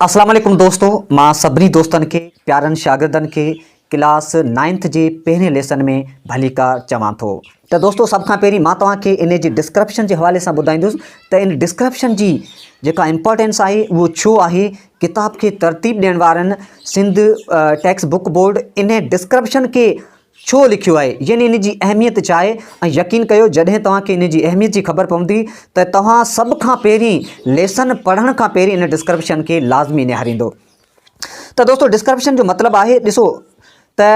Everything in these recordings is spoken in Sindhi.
اسلام عليڪم دوستو مان سڀني دوستن کي پيارن شاگردن کي ڪلاس نائنٿ جي پهرين ليسن ۾ ڀليڪار چوان ٿو. ته دوستو سڀ کان پهرين مان توهان کي ان جي ڊسڪرپشن جي حوالي سان ٻڌائيندس ته ان ڊسڪرپشن جي جيڪا امپارٽنس آهي اهو ڇو آهي ڪتاب کي ترتيب ڏيڻ وارن سنڌ ٽيڪسٽ بڪ بورڊ ان ڊسڪرپشن کي ڇو لکيو آهي يعني ان جي اهميت ڇا آهي ۽ يقين ڪيو جڏهن توهان کي ان جي اهميت جي خبر پوندي ته توهان سڀ کان پهرين ليسن پڙهڻ کان پهرين ان ڊسڪرپشن کي لازمي نهاريندو ته دوستو ڊسڪرپشن جو مطلب آهي ڏسو ته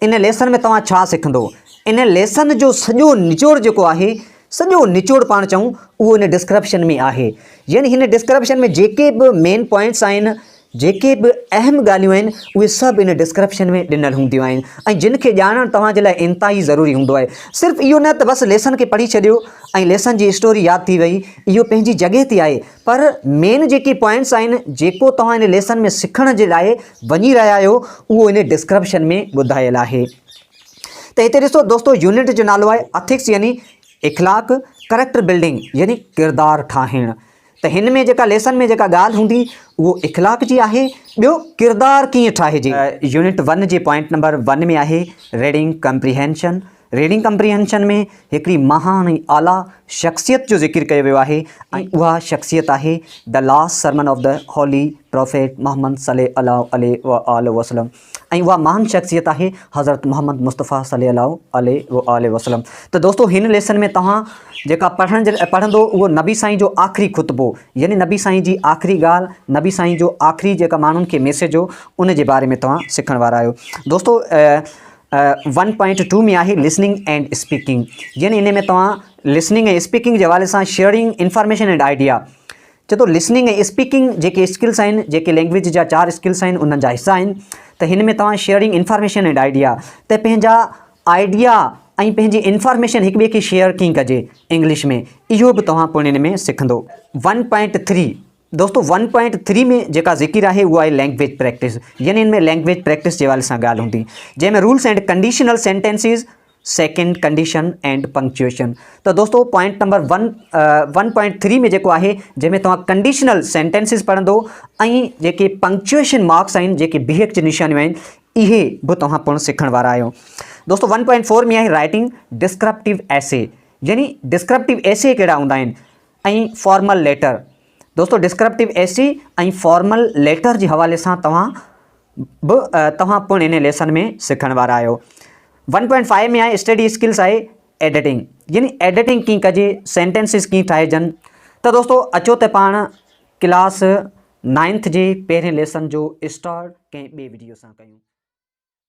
ان ليسن ۾ توهان ڇا سکندو ان ليسن جو سڄو نچوڙ جيڪو آهي سڄو نچوڙ پاڻ چئون اهو ان ڊسڪرپشن ۾ آهي يعني هن ڊسڪرپشن ۾ جيڪي به مين پوائنٽس آهن جيڪي به اهم ڳالهيون آهن اهي سڀ ان ڊسڪرپشن ۾ ڏنل هونديون آهن ۽ جن کي ڄاڻڻ توهان جي لاء انتهائي ضروري هوندو آهي. صرف اهو نه ته بس ليسن کي پڙهي ڇڏيو ۽ ليسن جي اسٽوري ياد ٿي وئي اهو پنهنجي جڳهه تي آهي پر مين جيڪي پوائنٽس آهن جيڪو توهان ان ليسن ۾ سکڻ جي لاء وڃي رهيا آهيو اهو ان ڊسڪرپشن ۾ ٻڌايل آهي. ته هتي ڏسو دوستو يونٽ جو نالو آهي اٿڪس يعني اخلاق، ڪريڪٽر بلڊنگ يعني ڪردار ٺاهڻ. ته هن ۾ جيڪا ليسن ۾ جيڪا ڳالهه هوندي اهو اخلاق جي آهي ٻيو ڪردار ڪيئن ٺاهجي. يونٽ ون جي پوائنٽ نمبر ون ۾ آهي ريڊنگ ڪمپريهينشن. ريڊنگ ڪمپريهينشن ۾ هڪڙي مهان ۽ اعليٰ شخصيت جو ذڪر ڪيو ويو آهي ۽ اها شخصيت آهي The Last Sermon of the Holy Prophet Muhammad صلي الله عليه وآله وسلم ۽ اها مهان شخصيت آهي حضرت محمد مصطفيٰ صلي الله عليه وآله وسلم ته دوستو هن ليسن ۾ توهان جيڪا پڙهڻ جي پڙهندو اهو نبي سائين جو آخري خطبو يعني نبي سائين جي آخري ڳالهه نبي سائين جو آخري جيڪا ماڻهن کي ميسيج هو ان جي باري ۾ توهان سکڻ وارا آهيو دوستو ون پوائنٽ ٽو ۾ آهي لسننگ اينڊ اسپيڪنگ يعني ان ۾ توهان لسننگ ۽ اسپيڪنگ جي حوالي سان شيئرنگ انفارميشن اينڊ آئيڊيا چئي ٿو لسننگ ۽ اسپيڪنگ جيڪي اسڪلس آهن جيڪي لينگويج جا چار اسڪلس آهن انهن جا حصا آهن ته هن ۾ توهان شيئرنگ انفارميشن اينڊ آئيڊيا ته پنهنجا آئيڊيا ۽ پنهنجي انفارميشن هڪ ٻئي کي شيئر ڪيئن ڪجي انگلش ۾ اهو به توهان پڻ ان ۾ سکندو. ون پوائنٽ ٿري دوستو ون پوائنٽ ٿري ۾ جيڪا ذڪر آهي اهو آهي لينگويج پريڪٽس يعني ان ۾ لينگويج پريڪٽس جي حوالي سان ڳالهه هوندي جنهن ۾ rules and conditional sentences second condition and punctuation ته دوستو point number one one point three ۾ جيڪو آهي جنهن ۾ توهان ڪنڊيشنل سينٽينسز پڙهندو ۽ جيڪي پنڪچوئيشن مارڪس آهن جيڪي بيهڪ جي نشانيون آهن اهي به توهان پڻ سکڻ وارا آهيو دوستو ون پوائنٽ فور ۾ آهي رائٽنگ ڊسڪرپٽو ايسي يعني ڊسڪرپٽو ايسي ڪهڙا هوندا آهن ۽ فارمل ليٽر دوستو ڊسڪرپٽو ايسي ۽ فارمل ليٽر جي حوالي سان توهان به توهان پڻ ان ليسن ۾ سکڻ وارا آهيو. ون پوائنٽ فائيو ۾ آهي اسٽڊي اسڪلس آهي ايڊيٽنگ يعني ايڊيٽنگ ڪيئن ڪجي سينٽينسز ڪيئن ٺاهجن ته دوستو اچو ته پاڻ ڪلاس نائنٿ جي پهرين ليسن جو اسٽارٽ ڪنهن ٻي وڊيو سان ڪيون.